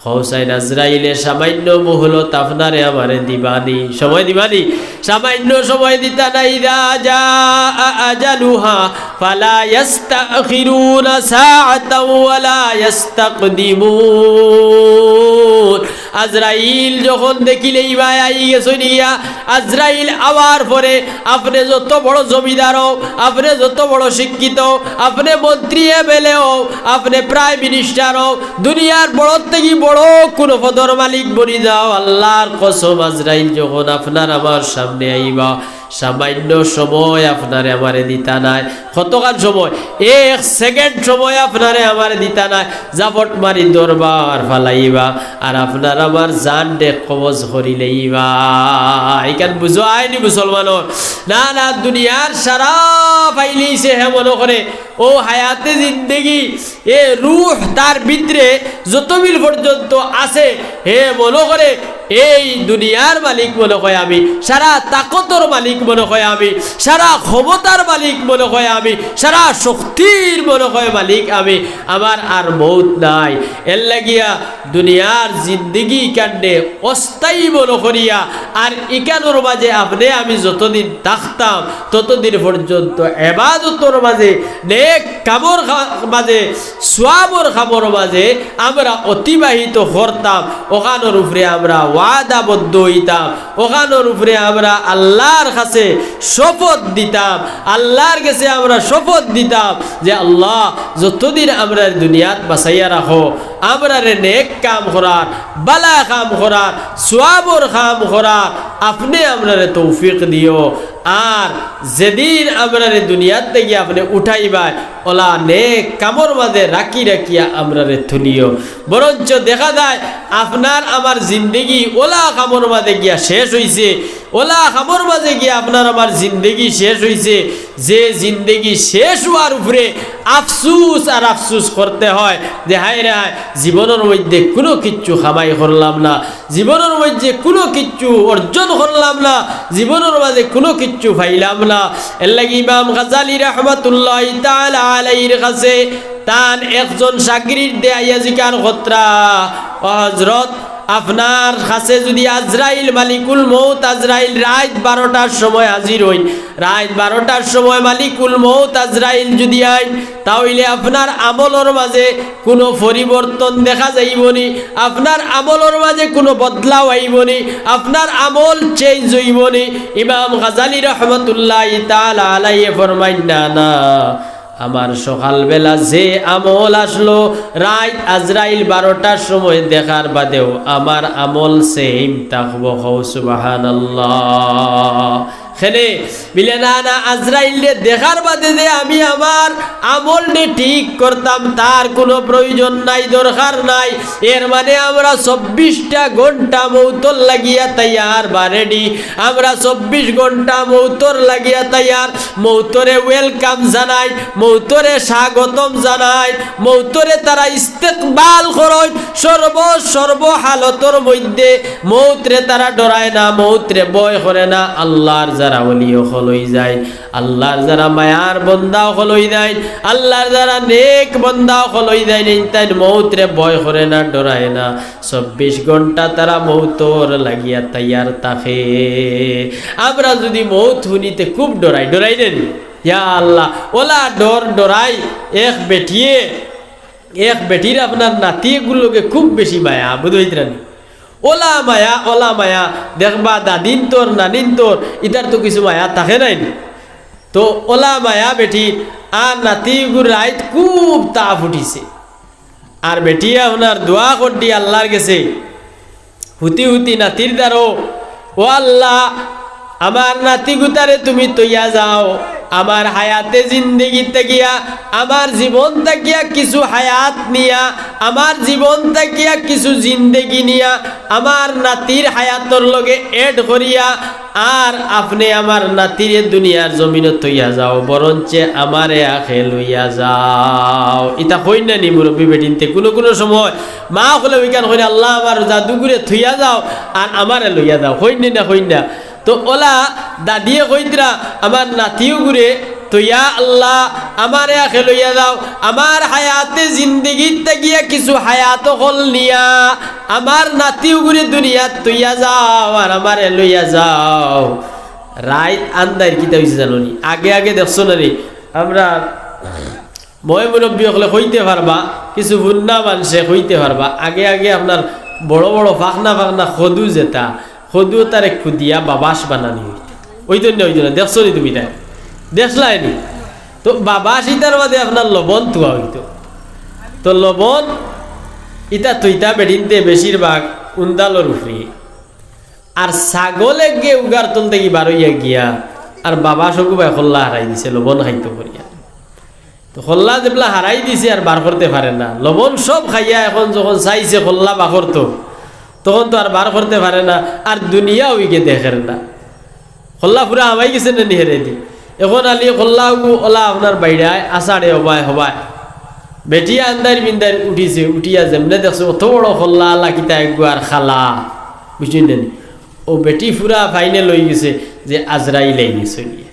কও চাইন আজরাইলে সামান্য মুহলত আপনারে আমারে দিবানি, সময় দিবানি, সামান্য সময় দিতা না। ইযা জাআ আজালুহা ফালা ইয়াস্তাখিরুনা সাআতাও ওয়ালা ইয়াস্তাকদিমুন। আজরাইল যখন দেখিলাইবা আই গেছইন গিয়া, আজরাইল আওয়ার পরে আপনে যত বড় জমিদার অও, আপনে যত বড় শিক্ষিত অও, আপনে মন্ত্রী এমএলএ অও, আপনে প্রাইম মিনিস্টার অও, দুনিয়ার বড় থাকি বড় কুনু পদর মালিক বনি যাও, আল্লাহর কসম, আজরাইল যখন আপনার আমার সামনে আইবা, সামান্য সময় আপনারে আমারে দিতা নায়। কতখান সময়? এক সেকেন্ড সময় আপনারে আমারে দিতা নায়। জাপট মারি দরবার ফালাইবা, আর আপনার আমার জানরে কবজ করি লইবা। ইখান বুঝো আইনি মুসলমানর? না, না, দুনিয়ার সারা পাইলিছে হে মনো করে। অউ হায়াতে জিন্দেগি, এ রুহ তার ভিতরে যতদিন পর্যন্ত আছে, হে মনো করে এই দুনিয়ার মালিক মনো কয় আমি, সারা তাকতর মালিক মনো কয় আমি, সারা ক্ষমতার মালিক মনো কয় আমি, সারা শক্তির মনো কয় মালিক আমি। আমার আর মউত নাই। এর লাগিয়া দুনিয়ার জিন্দেগি ইখানরে অস্থায়ী মনো করিয়া, আর ইখানর মাঝে আপনে আমি যতদিন থাকতাম, ততদিন পর্যন্ত এবাদতর মাঝে, নেক কামর খা-, মাঝে, সওয়াবর কামর মাঝে আমরা অতিবাহিত করতাম। অখানর উপরে আমরা ওয়াদাবদ্ধ অইতাম, অখানর উপরে আমরা আল্লাহর কাছে শপথ দিতাম, আল্লাহর গেছে আমরা শপথ দিতাম যে, আল্লাহ, যতদিন আমরারে দুনিয়াত বাঁচাইয়া রাখো, আমরারে নেক কাম করার, ভালা কাম করার, সওয়াবর কাম করার আপনে আমরারে তৌফিক দিও। আর যেদিন আমরারে দুনিয়াত থাকি আপনে উঠাইবায়, অলা নেক কামর মাঝে রাখি রাখিয়া আমরারে তুলিও। বরঞ্চ দেখা যায় আপনার আমার জিন্দেগি অলা কামর মাঝে গিয়া শেষ অইছে, অলা কামর মাঝে গিয়া আপনার আমার জিন্দেগি শেষ অইছে। যে জিন্দেগি শেষ অওয়ার উপরে আফসুস আর আফসুস করতে হয় যে হায় রে হায়, জীবনর মধ্যে কুনু কিচ্ছু কামাই করলাম না, জীবনর মধ্যে কুনু কিচ্ছু অর্জন করলাম না, জীবনর মাঝে কুনু কিচ্ছু পাইলাম না। এরলাগি ইমাম গাজালি রহমতুল্লাহি তাআলা আলাইহির কাছে তান একজন শাগরিদে আইয়া জিকার করতরা, "ও হজরত, আপনার কাছে যুদি আজরাইল, মালিকুল মউত আজরাইল রাইত বারোটার সময় হাজির অইন, রাইত বারোটার সময় মালিকুল মউত আজরাইল যুদি আইন, তা অইলে আপনার আমলর মাঝে কুনু পরিবর্তন দেখা যাইবো নি? আপনার আমলর মাঝে কুনু বদলাও আইবো নি? আপনার আমল change অইবো নি?" ইমাম গাজালি রহমতুল্লাহি তাআলা আলাইহি ফরমাইন, "না, না, আমার সকালবেলা যে আমল আসলো, রাইত আজরাইল বারোটার সময় দেখার বাদেও আমার আমল same থাকবো।" কও সুবহানাল্লাহ। কেনে? বিলে, "না, না, আজরাইলরে দেখার বাদে যে আমি আমার আমলরে ঠিক করতাম, তার কুনু প্রয়োজন নাই, দরকার নাই।" এর মানে আমরা চব্বিশটা ঘন্টা মউতর লাগিয়া তৈয়ার বা ready। আমরা চব্বিশ ঘন্টা মউতর লাগিয়া তৈয়ার। মউতরে welcome জানাই, মউতরে স্বাগতম জানাই, মউতরে তারা ইস্তেকবাল করইন। সর্ব, সর্ব হালতর মধ্যে মউতরে তারা ডরায় না, মউতরে ভয় করে না। আল্লাহর যারা ওলি অকল অইযাইন, আল্লাহর যারা মায়ার বন্দা অকল অইযাইন, আল্লাহর যারা নেক বন্দা অকল অইযাইন, ইনতাইন মউতরে ভয় করে না, ডরায় না। চব্বিশ ঘন্টা তারা মউতর লাগিয়া তৈয়ার থাকে। আমরা যুদি মউত হুনিতে খুব ডরাই, ডরাই নি? ইয়া আল্লাহ, অলা ডর ডরাই। এক বেটিয়ে, এক বেটির আপনার নাতিগুর লগে খুব বেশি মায়া, বুঝ অইতরা নি? অলা মায়া, অলা মায়া, দেখবা দাদিন্তর, নানিন্তর, ইতার তো কিছু মায়া থাকে নায় নি? তো অলা মায়া বেটির, আর নাতিগুর রাইত খুব তাপ উঠিছে। আর বেটিয়ে আপনার দোয়া করদি আল্লাহর গেছে, হুতি হুতি নাতির দ্বারো, "ও আল্লাহ, আমার নাতিগুতারে তুমি তইয়া যাও, আমার হায়াতে জিন্দেগি থাকিয়া, আমার জীবন থাকিয়া কিছু হায়াত নিয়া, আমার জীবন থাকিয়া কিছু জিন্দেগি নিয়া, আমার নাতির হায়াতর লগে add করিয়া, আর আপনে আমার নাতিরে দুনিয়ার জমিনো তইয়া যাও, বরঞ্চে আমারে আখে লইয়া যাও।" ইতা কইন না নি মুরব্বি বেটিন্তে? কুনু কুনু সময় মা অকলে অউখান কইন, "আল্লাহ, আমার জাদুগুরে থইয়া যাও, আর আমারে লইয়া যাও।" কইন নি না, কইন না? তো অলা দাদিয়ে কইতরা, "আমার নাতিগুরে থইয়া আল্লাহ, আমারে আখে লইয়া যাও, আমার হায়াতে জিন্দেগিত থাকিয়া কিছু হায়াত অকল নিয়া, আমার নাতিগুরে দুনিয়াত থইয়া যাও, আর আমারে লইয়া যাও।" রাইত আন্দাইর কিতা অইছে জানো নি? আগে আগে দেখছো না নি? আমরা ময় মুরব্বি অকলে কইতে পারবা, কিছু হুন্না মানষে কইতে পারবা। আগে আগে আপনার বড় বড় ফাখনা ফাখনা কদু যেতা, কদু তারে কুদিয়া বাবাস বানানি অইতো। অইতো না, অইতো না, দেখছো নি তুমি তাই? দেখলায় নি? তো বাবাস ইতার বাদে আপনার লবণ থুয়া অইতো। তো লবণ ইতা থইতা বেটিন্তে বেশিরভাগ উন্দালর উপরে। আর ছাগল একগে উগার তল থাকি বার অইয়া গিয়া আর বাবাস অগু বায় কল্লা হারাই দিছে লবণ খাইতো করিয়া। তো কল্লা যেবলা হারাই দিছে আর বার করতে পারে না, লবণ সব খাইয়া এখন যখন চাইছে কল্লা বার করতো, তখন তো আর বার করতে পারে না, আর দুনিয়াও ইগে দেখের না। কল্লা পুরা হামাই গেছে না নি হেরেদি? এখন আলি কল্লা অগু অলা আপনার বাইড়ায় আষাড়ে হবায় হবায়। বেটি আন্দাইর বিন্দাইর উঠিছে, উঠিয়া যেমনে দেখছে অত বড় কল্লা, আলা কিতা একগু আর খালা, বুঝছইন না নি? অউ বেটি পুরা final অইগেছে যে আজরাইল আইগেছে।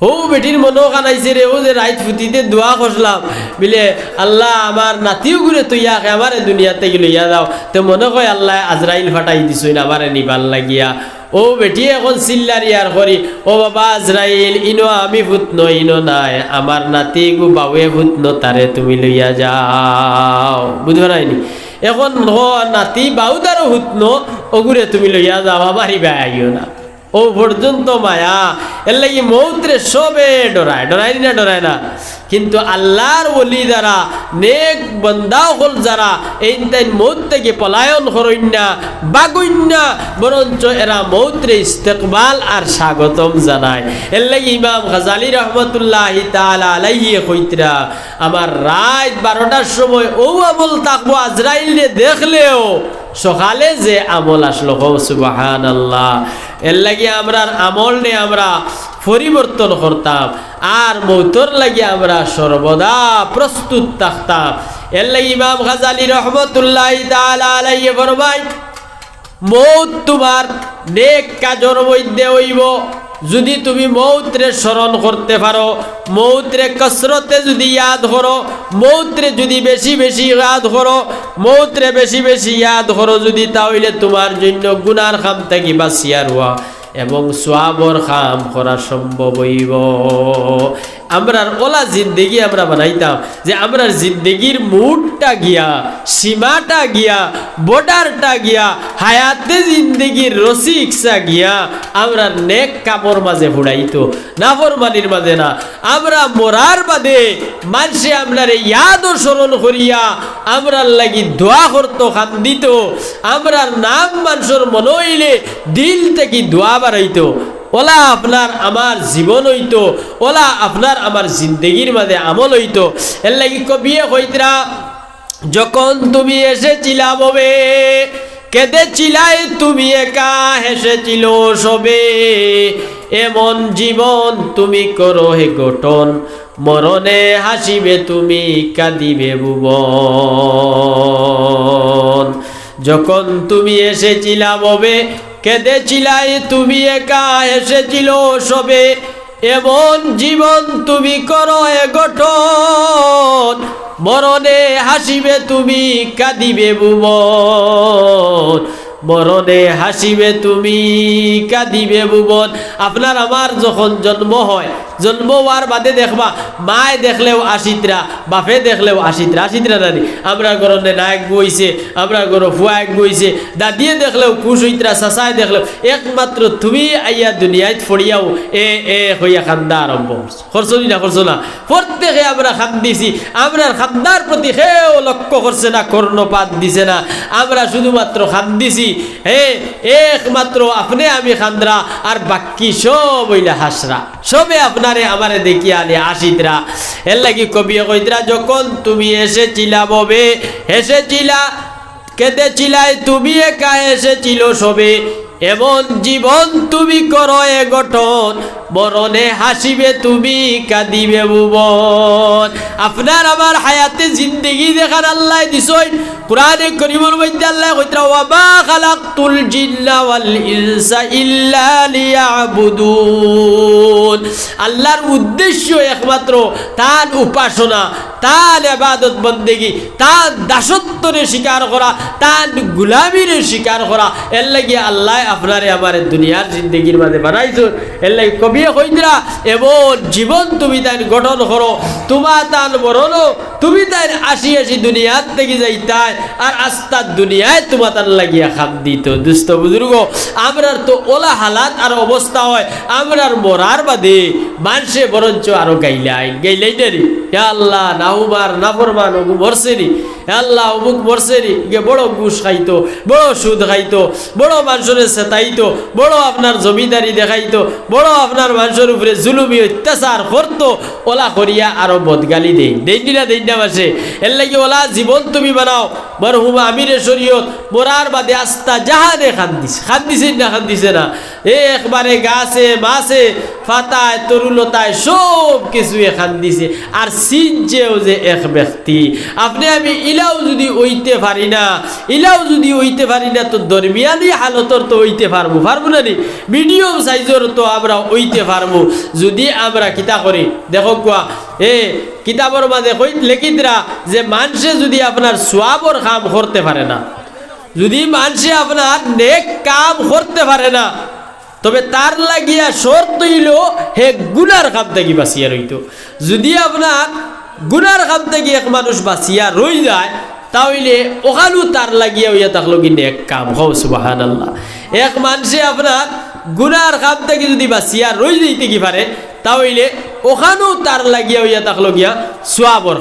হউ বেটির মনো কানাইছে রে, অউ যে রাইত ফুতিতে দোয়া করলাম, বিলে, "আল্লাহ, আমার নাতিগুরে থইয়া আখে আমারে দুনিয়া থাকি লইয়া যাও।" তে মনো কয় আল্লায় আজরাইল ফাটাই দিছইন আমারে নিবার লাগিয়া। অউ বেটিয়ে এখন চিল্লার ইয়ার করি, "ও বাবা আজরাইল, ইনো আমি ফুতনো, ইনো নায়, আমার নাতিগু বাউয়ে ফুতনো, তারে তুমি লইয়া যাও।" বুঝো নাই নি? এখন হ নাতি বাউদারও ফুতনো, অগুরে তুমি লইয়া যাও, আমার ইবায় আইও না। অউ পর্যন্ত মায়া। এরলাগি মউতরে সবে ডরায়, ডরায় নি না, ডরায় না? কিন্তু আল্লাহর ওলি যারা, নেক বন্দা অকল যারা, এইনতাইন মউত থাকি পলায়ন করইন না, ভাগইন না, বরঞ্চ এরা মউতরে ইস্তেকবাল আর স্বাগতম জানায়। এরলাগি ইমাম গাজালি রহমতুল্লাহি তাআলা আলাইহি কইতরা, আমার রাইত বারোটার সময় অউ আমল থাকবো, আজরাইলরে দেখলেও সকালে যে আমল আসলো, কও সুবহানাল্লাহ। এর লাগি আমরার আমলরে আমরা পরিবর্তন করতাম, আর মৌতর লাগি আমরা সর্বদা প্রস্তুত থাকতাম। এর লাগি ইমাম গাজালি রহমতুল্লাহি তাআলা আলাইহি ফরমাইন, মৌত তুমার নেক কাজর মধ্যে অইবো। যুদি তুমি মৌতরে স্মরণ করতে পারো, মৌতরে কসরতে যুদি ইয়াদ করো, মৌতরে যুদি বেশি বেশি ইয়াদ করো, মৌতরে বেশি বেশি ইয়াদ করো যুদি, তা অইলে তুমার জন্য গুনার কাম থাকি বাঁচিয়া রওয়া এবং সওয়াবর কাম করা সম্ভব অইবো। আমরার অলা জিন্দেগি আমরা বানাইতাম যে আমরার জিন্দেগির মুডটা গিয়া, সীমাটা গিয়া, বর্ডারটা গিয়া, হায়াতে জিন্দেগির রসি ইকসা গিয়া, আমরার নেক কামর মাঝে ফুড়াইতো, নাফরমানির মাঝে না। আমরা মরার বাদে মানষে আমরারে ইয়াদ ও স্মরণ করিয়া আমরার লাগি দোয়া করতো, কান্দিতো, আমরার নাম মানষর মনো অইলে দিল থাকি দোয়া বারাইতো। অলা আপনার আমার জীবন অইতো, অলা আপনার আমার জিন্দেগির মাঝে আমল অইতো। এর লাগি কবিয়ে কইতরা, যখন তুমি এসেছিলা ভবে, কেঁদেছিলায় তুমি একা, হেসেছিল সবে। এমন জীবন তুমি করো হে গঠন, মরণে হাসিবে তুমি, কাঁদিবে ভুবন। যখন তুমি এসেছিলা ভবে, কেঁদেছিলায় তুমি একা, হেসেছিল সবে। এমন জীবন তুমি করো হে গঠন, মরণে হাসিবে তুমি, কাঁদিবে ভুবন। মরণে হাসিবে তুমি, কাঁদিবে ভুবন। আপনার আমার যখন জন্ম হয়, জন্ম অওয়ার বাদে দেখবা, মায় দেখলেও আশিতরা, বাপে দেখলেও আশিতরা, আশিতরা নানি? আমরার ঘরো নেনা একগু অইছে, আমরার ঘরো ফুয়া একগু অইছে, দাদিয়ে দেখলেও খুশ অইতরা, চাচায় দেখলেও। একমাত্র তুমি আইয়া দুনিয়াত পড়িয়াও এ, এ কইয়া কান্দা আরম্ভ করছো। করছো নি না, করছো না? প্রত্যেকে আমরা কান্দিছি, আমরার কান্দার প্রতি কেউ লক্ষ্য করছে না, কর্ণপাত দিছে না। আমরা শুধুমাত্র কান্দিছি, হে, একমাত্র আপনে আমি কান্দরা, আর বাকি সব অইলা হাসরা। সবে আপনারে আমারে দেখিয়া আনি আশিতরা। এর লাগি কবিয়ে কইতরা, যখন তুমি এসেছিলা ভবে, হেসেছিলা, কেঁদেছিলায় তুমি একা, হেসেছিল সবে। এমন জীবন তুমি করো হে গঠন, মরণে হাসিবে তুমি, কাঁদিবে ভুবন। আপনার আমার হায়াতে জিন্দেগি যেখান আল্লায় দিছইন, কুরআনে করিমর মধ্যে আল্লায় কইতরা, "ওয়া মা খালাকতুল জিন্না ওয়াল ইনসা ইল্লা লিয়াবুদুন।" আল্লার উদ্দেশ্য একমাত্র তান উপাসনা, তান ইবাদত বন্দেগি, তান দাসত্বরে স্বীকার করা, তান গুলামিরে স্বীকার করা। এর লাগি আল্লায় আপনারে আমারে দুনিয়ার জিন্দেগির মাঝে বানাইছইন। এর লাগি কবিয়ে কইতরা, এমন জীবন তুমি তাইন গঠন করো, তুমা তান মরণও তুমি তাইন আসি আসি দুনিয়ার থাকি যাইতায়, আর আস্তা দুনিয়ায় তুমা তান লাগিয়া কান্দিতো। দুস্ত বুজুর্গ, আমরার তো অলা হালাত আর অবস্থা হয়, আমরার মরার বাদে মানষে বরঞ্চ আরো গাইলাইন, গাইলাইন না নি? ইয়া আল্লাহ, নাহুমার, নাফরমান, অগু মরছে নি? ইয়া আল্লাহ, অমুক মরছে নি? ইগে বড় ঘুষ খাইতো, বড় সুদ খাইতো, বড় মানষরে সেতাইতো, বড় আপনার জমিদারি দেখাইতো, বড় আপনার মানষর উপরে জুলুমি অত্যাচার করতো, অলা করিয়া আরো বদগালি দেইন। দেইন নি না, দেইন না মানষে? এর লাগি অলা জীবন তুমি বানাও। মরহুম আমিরে শরীয়ত মরার বাদে আস্তা জাহানে কান্দিছে, কান্দিছে না, কান্দিছে না? এ একবারে গাছে, মাছে, পাতায়, তরুলতায় সব কিছুয়ে কান্দিছে। আর সিনছেও যে এক ব্যক্তি। আপনে আমি ইলাও যুদি অইতে পারি না, ইলাও যুদি অইতে পারি না, তো দরমিয়ানি হালতর তো অইতে পারমু, পারমু না নি? মিডিয়াম সাইজর তো আমরা অইতে পারমু, যুদি আমরা কিতা করি। দেখউক্কা, এ কিতাবর মাঝে কই লেখিতরা যে মানষে যুদি আপনার সওয়াবর কাম করতে পারে না, যুদি মানষে আপনার নেক কাম করতে পারে না, তবে তার লাগিয়া শর্ত অইলো হে গুনার কাম থাকি বাঁচিয়া রইতো। যুদি আপনার গুনার কাম থাকি এক মানুষ বাঁচিয়া রই যায়, তা অইলে অখানউ তার লাগিয়া অইয়া থাকলো কি নেক কাম। কও সুবহানাল্লাহ। এক মানষে আপনার গুনার কাম থাকি যুদি বাঁচিয়া রই যাইতে কি পারে, তা অইলে অখানউ তার লাগিয়া অইয়া থাকলো গিয়া সওয়াবর